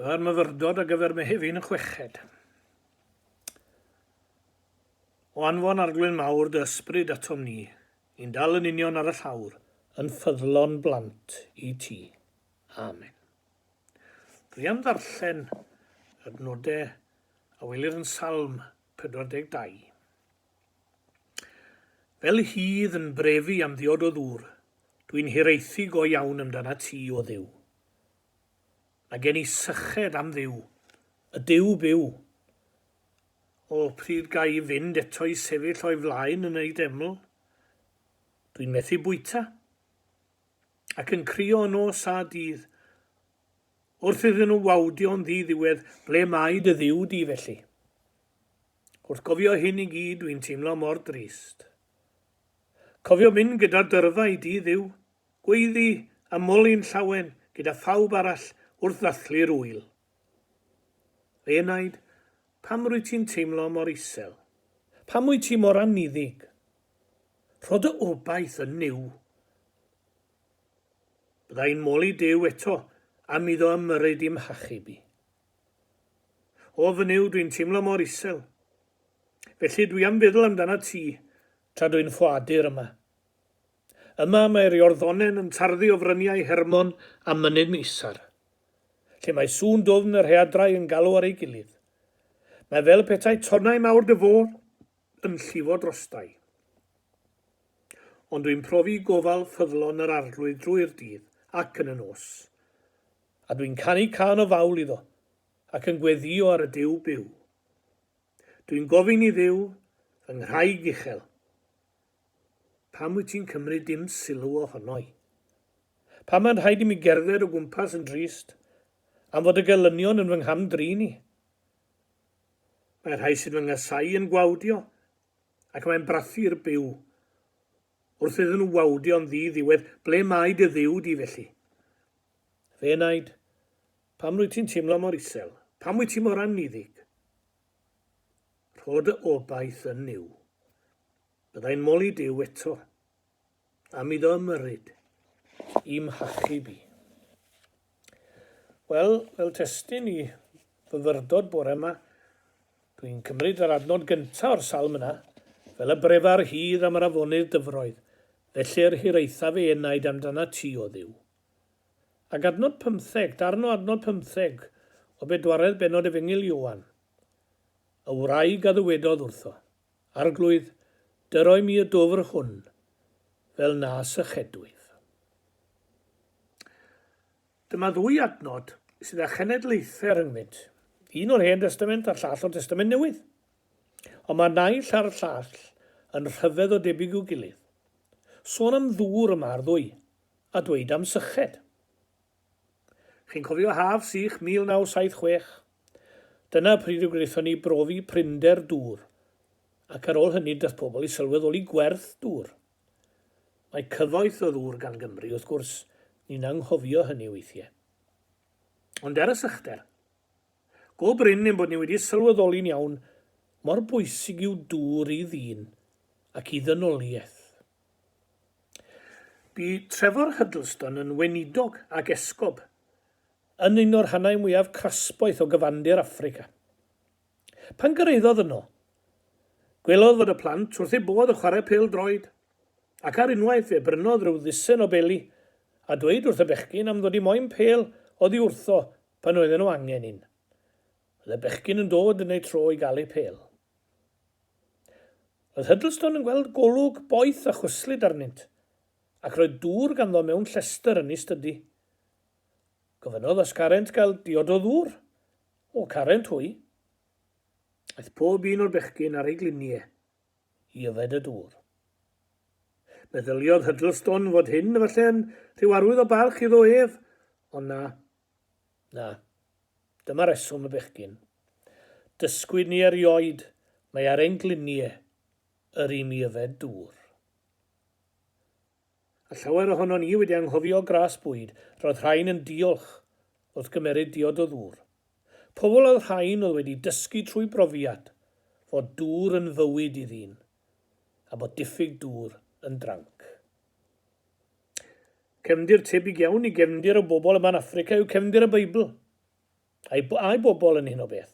Dyma'r myfyrdod ar gyfer Mehefin y chweched. O anfon Arglwydd mawr dy ysbryd atom ni, i'n dal yn union ar y llawr, yn ffyddlon blant i ti. Amen. Dwi am ddarllen yr nodau a welir yn Salm 42. Fel hydd yn brefu am ddiod o ddŵr, dwi'n hiraethu go iawn amdanat ti, o Dduw. Mae gen i syched am Dduw, y Duw byw. O, pryd ga i fynd eto i sefyll o'i flaen yn ei deml? Dwi'n methu bwyta, ac yn crio nos a dydd, wrth iddyn nhw wawdio'n ddi-ddiwedd, ble mae dy Dduw di felly? Wrth gofio hyn i gyd, dwi'n teimlo mor drist. Cofio mynd gyda'r dyrfa i dŷ Dduw, Gweiddi a moli'n llawen gyda phawb arall wrth ddathlu'r ŵyl. Fy enaid, pam rwyt ti'n teimlo mor isel? Pam wyt ti mor anniddig? Rho dy obaith yn Nuw. Bydda i'n moli Duw eto am iddo ymyrryd i'm hachub i. O fy Nuw, dwi'n teimlo mor isel. Felly dwi am feddwl amdanat ti tra dwi'n ffoadur yma. Yma mae'r Iorddonen yn tarddu o fryniau Hermon a Mynydd Misar, lle mae sŵn dwfn y rhaeadrau yn galw ar ei gilydd. Mae fel petai tonnau mawr dy fôr yn llifo drostai. Ond dwi'n profi gofal ffyddlon yr Arglwydd drwy'r dydd ac yn y nos, a dwi'n canu cân o fawl iddo ac yn gweddïo ar y Duw byw. Dwi'n gofyn i Dduw, fy nghraig uchel, Pam wyt ti'n cymryd dim sylw ohono i? Pam mae'n rhaid i mi gerdded o gwmpas yn drist am fod y gelynion yn fy ngham-drin i? Mae'r rhai sy'n fy nghasáu yn gwawdio, ac mae'n brathu'r byw. Wrth iddyn nhw wawdio'n ddi-ddiwedd, ble mae dy Dduw di felly? Fy enaid, pam rwyt ti'n teimlo mor isel? Pam wyt ti mor anniddig? Rho dy obaith yn Nuw. Byddai'n moli Duw eto am iddo ymyrryd i'm hachub i. Wel, fel testun i fyfyrdod bore yma, dwi'n cymryd yr adnod gyntaf o'r salm yna, fel y brefa'r hydd am yr afonydd dyfroedd, felly yr hiraethaf ei enaid amdanat ti, O Dduw. Ac adnod pymtheg, darn o adnod pymtheg o bedwaredd bennod Efengyl Ioan. Y wraig a ddywedodd wrtho, Arglwydd, dyro i mi y dwfr hwn, fel na sychedwyf. Dyma ddwy adnod sydd â chenedlaethau rhyngddynt, un o'r Hen Destament a'r llall o'r Testament Newydd. Ond mae'r naill a'r llall yn rhyfedd o debyg i'w gilydd. Sôn am ddŵr y mae'r ddwy, a dweud am syched. Chi'n cofio haf sych 1976? Dyna pryd y gwnaethon ni brofi prinder dŵr, ac ar ôl hynny daeth pobl i sylweddoli gwerth dŵr. Mae cyfoeth o ddŵr gan Gymru, wrth gwrs, ni'n anghofio hynny weithiau. Ond er y sychder, go brin ein bod ni wedi sylweddoli'n iawn mor bwysig yw dŵr i ddyn ac i ddynoliaeth. Bu Trevor Huddleston yn weinidog ac esgob yn un o'r rhannau mwyaf crasboeth o gyfandir Affrica. Pan gyrhaeddodd yno, gwelodd fod y plant wrth eu bodd yn chwarae pêl-droed, ac ar unwaith fe brynodd rhyw ddwsin o beli a dweud wrth y bechgyn am ddod i moyn pêl oddi wrtho pan oedden nhw angen un. Roedd y bechgyn yn dod yn eu tro i gael eu pêl. Roedd Huddleston yn gweld golwg boeth a chwyslyd arnynt, ac roedd dŵr ganddo mewn llestr yn ei stydi. Gofynnodd os carent gael diod o ddŵr. O, carent hwy. Aeth pob un o'r bechgyn ar ei glinie i yfed y dŵr. Meddyliodd Huddleston fod hyn efallai yn rhyw arwydd o barch iddo ef, ond na, Na. Dyma reswm y bechgyn. Dysgwyd ni erioed mai ar ein glinie yr i mi yfed dŵr. A llawer ohonon ni wedi anghofio gras bwyd, roedd rhain yn diolch wrth gymeryd diod o ddŵr. Pobl oedd rhain oedd wedi dysgu trwy brofiad fod dŵr yn fywyd i ddyn, a bod diffyg dŵr yn dranc. Cefndir tebyg iawn i gefndir y bobl yma yn Affrica yw cefndir y Beibl. A'i, a'i bobl yn hyn o beth.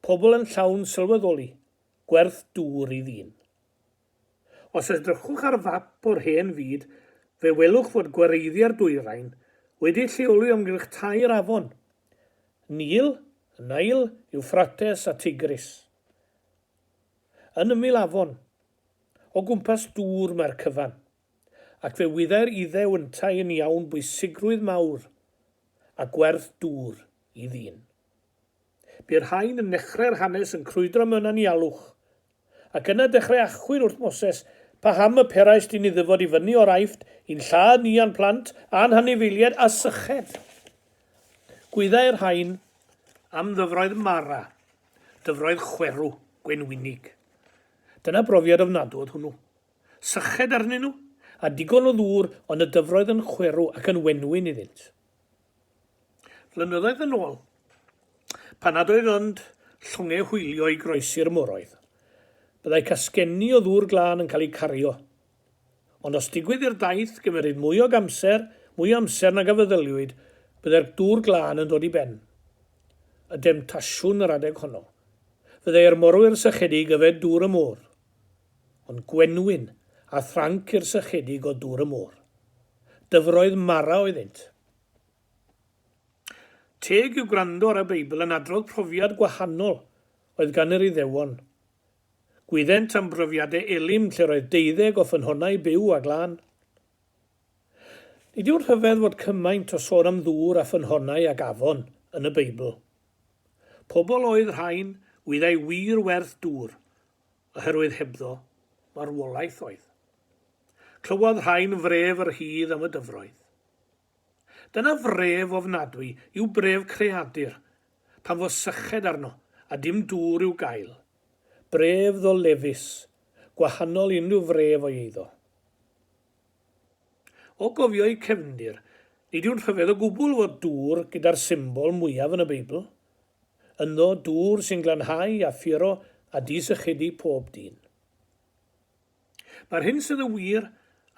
Pobl yn llawn sylweddoli gwerth dŵr i ddyn. Os edrychwch ar fap o'r hen fyd, fe welwch fod gwareiddiau'r dwyrain wedi lleoli o amgylch tair afon, Nil, y Nile, Euphrates a Tigris. Yn ymyl afon, o gwmpas dŵr mae'r cyfan, ac fe wyddai'r Iddew yntau yn iawn bwysigrwydd mawr a gwerth dŵr i ddyn. Bu'r rhain yn nechrau'r hanes yn crwydro mewn anialwch, ac yna dechrau achwyn wrth Moses, Paham y perais di ni ddyfod i fyny o'r Aifft i'n lladd ni a'n plant a'n hanifeiliaid a syched? Gwyddai'r rhain am ddyfroedd Mara, dyfroedd chwerw, gwenwynig. Dyna brofiad ofnadw oedd hwnnw. Syched arnyn nhw, a digon o ddŵr, ond y dyfroedd yn chwerw ac yn wenwyn iddynt. Flynyddoedd yn ôl, pan nad oedd ond llongau hwylio i groesi'r moroedd, byddai casgenni o ddŵr glân yn cael eu cario. Ond os digwydd i'r daith gymeryd mwy o amser, mwy o amser nag a feddyliwyd, byddai'r dŵr glân yn dod i ben. Y demtasiwn yr adeg honno. Fyddai'r morwyr sychedig yfed dŵr y môr. Ond gwenwyn a thranc i'r sychedig o dŵr y môr. Dyfroedd Mara oeddynt. Teg yw gwrando ar y Beibl yn adrodd profiad gwahanol oedd gan yr Iddewon. Gwyddent am brofiadau Elim lle roedd deuddeg o ffynhonnau byw a glân. Nid yw'n rhyfedd fod cymaint o sôn am ddŵr a ffynhonnau ac afon yn y Beibl. Pobl oedd rhain wyddai wir werth dŵr, oherwydd hebddo, marwolaeth oedd. Clywodd rhain fref yr hydd am y dyfroedd. Dyna fref ofnadwy yw bref creadur, pan fo syched arno a dim dŵr i'w gael. Bref ddolefus, gwahanol i unrhyw fref o'i eiddo. O gofio'u cefndir, nid yw'n rhyfedd o gwbl fod dŵr gyda'r symbol mwyaf yn y Beibl. Ynddo, dŵr sy'n glanhau a phuro a disychedu pob dyn. Mae'r hyn sydd yn wir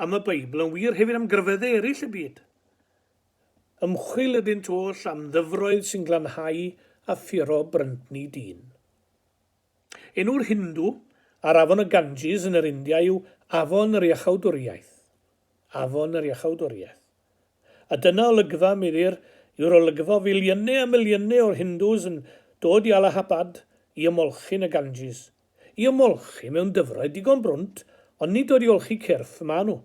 am y Beibl yn wir hefyd am grefyddau eraill y byd. Ymchwil ydynt oll am ddyfroedd sy'n glanhau a phuro bryntni dyn. Enw'r Hindw ar afon y Ganges yn yr India yw Afon yr Iachawdwriaeth. Afon yr Iachawdwriaeth. A dyna olygfa, meddir, yw'r olygfa o filiynau a miliynau o'r Hindws yn dod i Allahabad i ymolchi yn y Ganges. I ymolchi mewn dyfroedd digon brwnt, ond nid dod i olchi cyrff y maen nhw.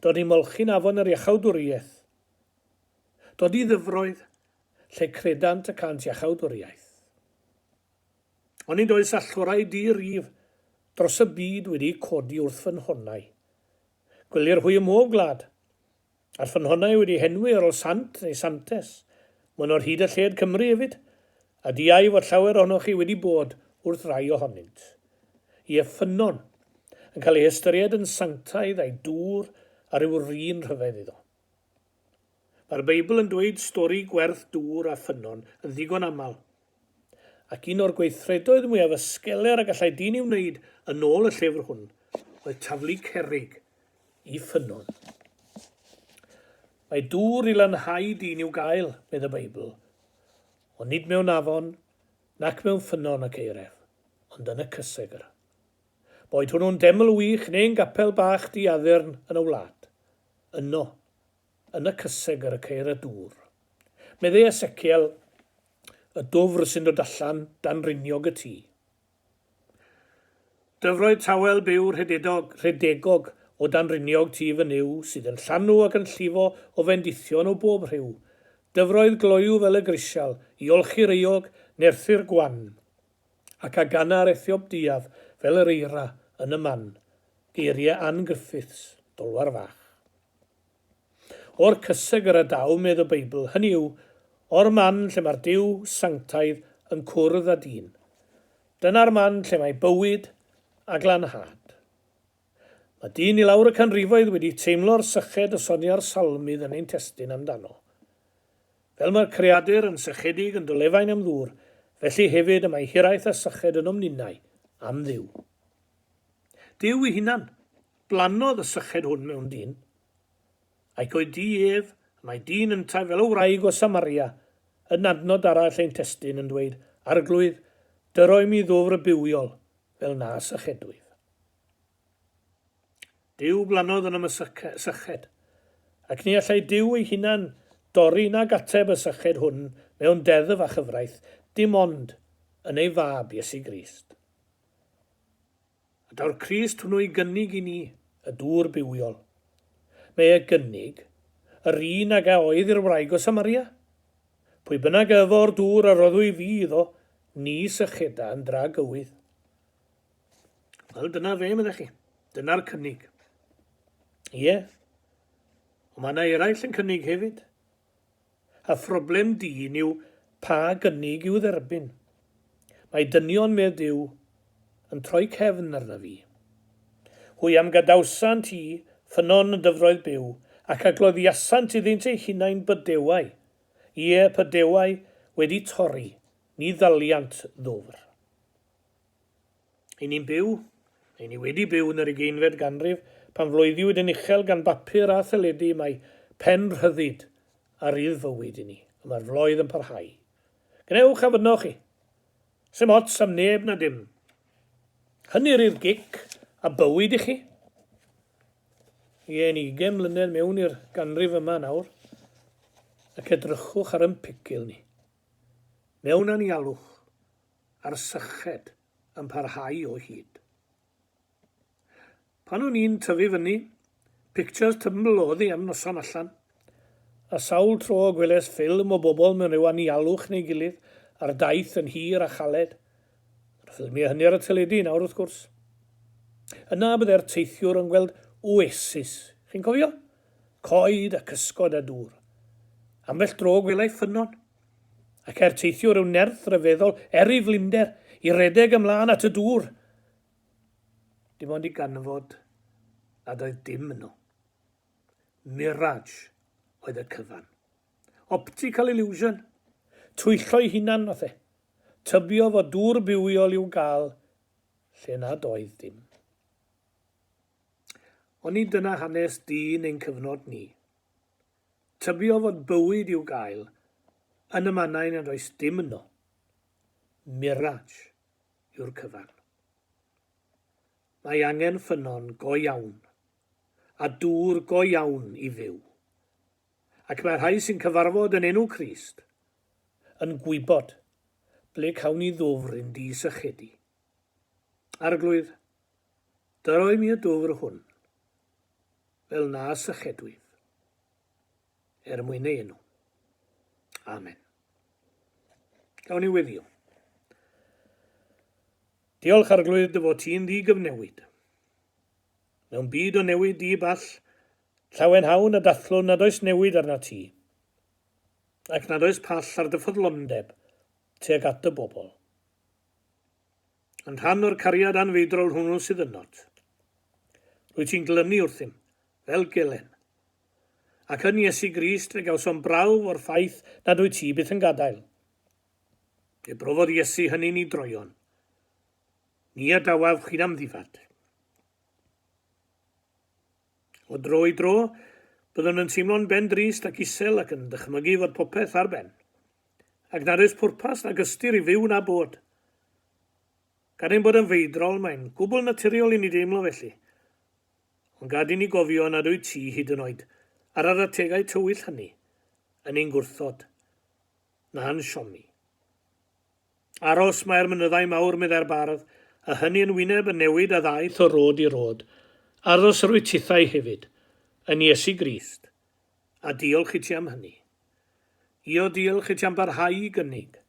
Dod i ymolchi'n Afon yr Iachawdwriaeth. Dod i ddyfroedd lle credant y cânt iachawdwriaeth. Onid oes allorau di-rif dros y byd wedi'u codi wrth ffynhonnau? Gwelir hwy ym mhob gwlad, a'r ffynhonnau wedi'u henwi ar ôl sant neu santes, maen nhw ar hyd a lled Cymru hefyd, a diau fod llawer ohonoch chi wedi bod wrth rai ohonynt. Ie, ffynnon, yn cael ei hystyried yn sanctaidd a'i dŵr a rhyw rin rhyfedd iddo. Mae'r Beibl yn dweud stori gwerth dŵr a ffynnon yn ddigon aml, ac un o'r gweithredoedd mwyaf ysgeler y gallai dyn ei wneud yn ôl y llyfr hwn oedd taflu cerrig i ffynnon. Mae dŵr i lanhau dyn i'w gael, medd y Beibl, ond nid mewn afon nac mewn ffynnon y ceir ef, ond yn y cysegr. Boed hwnnw'n deml wych neu'n gapel bach diaddurn yn y wlad, yno, yn y cysegr y ceir y dŵr. Meddai Eseciel, y dwfr sy'n dod allan dan riniog y tŷ. Dyfroedd tawel byw rhededog, rhedegog o dan riniog tŷ fy Nuw, sydd yn llanw ac yn llifo o fendithion o bob rhyw. Dyfroedd gloyw fel y grisial, i olchi'r euog, nerthu'r gwan. Ac a gana'r Ethiop duaf fel yr eira yn y man. Geiriau Ann Griffiths, Dolwar Fach. O'r cysegr y daw, medd y Beibl, hynny yw, o'r man lle mae'r Duw sanctaidd yn cwrdd â dyn. Dyna'r man lle mae bywyd a glanhad. Mae dyn i lawr y canrifoedd wedi teimlo'r syched y sonia'r salmydd yn ein testun amdano. Fel mae'r creadur yn sychedig yn dolefain am ddŵr, felly hefyd y mae hiraeth a syched ynom ninnau am Dduw. Duw ei hunan, blannodd y syched hwn mewn dyn. A'i coed di ef, y mae dyn yntau fel y wraig o Samaria, yn adnod arall ein testun yn dweud, Arglwydd, dyro i mi ddwfr bywiol, fel na sychedwyf. Duw blannodd ynom y syched, ac ni allai Duw ei hunan dorri nag ateb y syched hwn mewn deddf a chyfraith, dim ond yn ei Fab Iesu Grist. A daw'r Crist hwnnw i gynnig i ni y dŵr bywiol. Mae e gynnig yr un ag a oedd i'r wraig o Samaria. Pwy bynnag a yfo o'r dŵr a roddwy fi iddo, ni sycheda yn dragywydd. Wel, dyna fe, meddech chi. Dyna'r cynnig. Ie. Ond mae yna eraill yn cynnig hefyd. A phroblem dyn yw pa gynnig i'w dderbyn. Mae dynion, medd Duw, yn troi cefn arna fi. Hwy am gadawsant i, ffynnon y dyfroedd byw, ac a gloddiasant iddynt eu hunain bydewau, ie, pydewau wedi torri, ni ddaliant ddwfr. Y'n ni'n byw, neu ni wedi byw yn yr ugeinfed ganrif, pan floeddiwyd yn uchel gan bapur a theledu mai pen rhyddid a rydd fywyd i ni, a mae'r floedd yn parhau. Gwnewch a fynnoch chi. Sim ots am neb na dim. Hynny rydd gic a bywyd i chi. Ie, ni ugain mlynedd mewn i'r ganrif yma nawr, ac edrychwch ar yn picil ni. Mewn anialwch, a'r syched yn parhau o hyd. Pan o'n i'n tyfu fyny, pictures Tumble oedd hi am noson allan, a sawl tro gweles ffilm o bobl mewn rhyw anialwch neu gilydd ar daith yn hir a chaled. Mae'r ffilmiau hynny ar y teledu nawr wrth gwrs. Yna bydde'r teithiwr yn gweld oasis, chi'n cofio? Coed a cysgod a dŵr. Ambell dro gwelai ffynnon. Ac er teithio rhyw nerth ryfeddol, er ei flinder, i redeg ymlaen at y dŵr, dim ond i ganfod nad oedd dim yno. Mirage oedd y cyfan. Optical illusion. Twyllo'i hunan, nath e. Tybio fod dŵr bywiol i'w gael lle nad oedd dim. Onid dyna hanes dyn ein cyfnod ni? Tybio fod bywyd i'w gael yn y mannau nad oes dim yno. Mirage yw'r cyfan. Mae angen ffynnon go iawn, a dŵr go iawn i fyw. Ac mae'r rhai sy'n cyfarfod yn enw Crist yn gwybod ble cawn ni ddwfr i'n di-sychedu. Arglwydd, dyro i mi y dwfr hwn, fel na sychedwyf, er mwyn ei enw. Amen. Gawn ni weddio. Diolch Arglwydd dy fod ti'n ddi-gyfnewid. Mewn byd o newid di ball, llawenhawn a dathlwn nad oes newid arna ti, ac nad oes pall ar dy ffyddlondeb tuag at dy bobl. Yn rhan o'r cariad anfeidrol hwnnw sydd ynot. Rwyt ti'n glynu wrthym, fel gelen. Ac yn Iesu Grist fe gawsom brawf o'r ffaith nad wyt ti byth yn gadael. Fe brofodd Iesu hynny ni droeon. Ni adawaf chi'n amddifad. O dro i dro, byddwn yn teimlo'n ben drist ac isel ac yn dychmygu fod popeth ar ben. Ac nad oes pwrpas nag ystyr i fyw na bod. Gan ein bod yn feidrol, mae'n gwbl naturiol i ni deimlo felly. Ond gad i ni gofio nad wyt ti, hyd yn oed, ar yr ategau tywyll hynny, yn ein gwrthod, na'n siomi. Aros mae'r mynyddau mawr, meddai'r bardd, a hynny yn wyneb y newid a ddaeth o rôd i rôd. Aros yr wyt tithau hefyd, yn Iesu Grist, a diolch i ti am hynny. Io diolch i ti am barhau i gynnig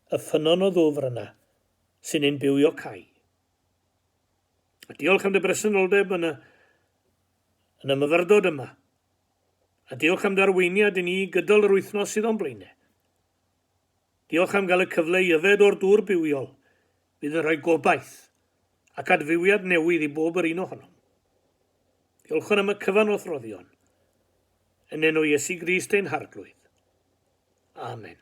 y ffynnon o ddwfr yna sy'n ein bywiocáu. A diolch am dy bresenoldeb yn y, yn y myfyrdod yma. A diolch am dy arweiniad i ni gydol yr wythnos sydd o'n blaenau. Diolch am gael y cyfle i yfed o'r dŵr bywiol fydd yn rhoi gobaith ac adfywiad newydd i bob yr un ohonom. Diolchwn am y cyfan o'th roddion. Yn enw Iesu Grist ein Harglwydd. Amen.